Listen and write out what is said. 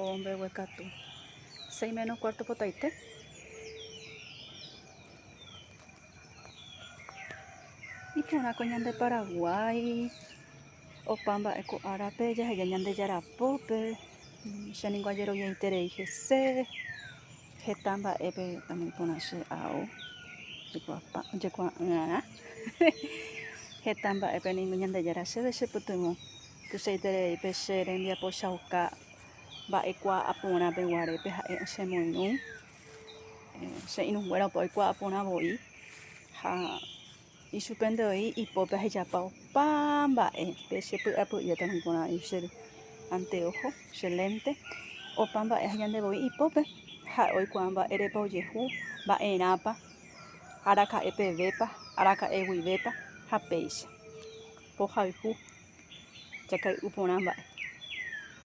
Oho mbeguekatu. Seis menos cuarto potaite. Iporã ko ñande Paraguái. Opa mba'e ko árape jaheja Ñandejára pópe. Che ningo ajeroviaiterei hese. Heta mba'épe amoĩporã che ao jekuaa'ỹarã. Heta mba'épe ningo Ñandejára chéve chepytyvõ. Tuichaiterei pe che rembiapochauka mba'ekuaa porã peguarépe ha'e chemoirũ. Che irũnguéra opa oikuaa porã voi ha ichupe ndevoi ipópe ahechapa opa mba'e pe che py'apy'ỹeta oĩ porã che anteojo, che lente, opa mba'e aheja ndevoi ipópe ha'e oikuaa mba'érepa ojehu, mba'erãpa, araka'e pevépa, araka'e guivépa ha péicha. Pohayhu jakay'u porã mba'e.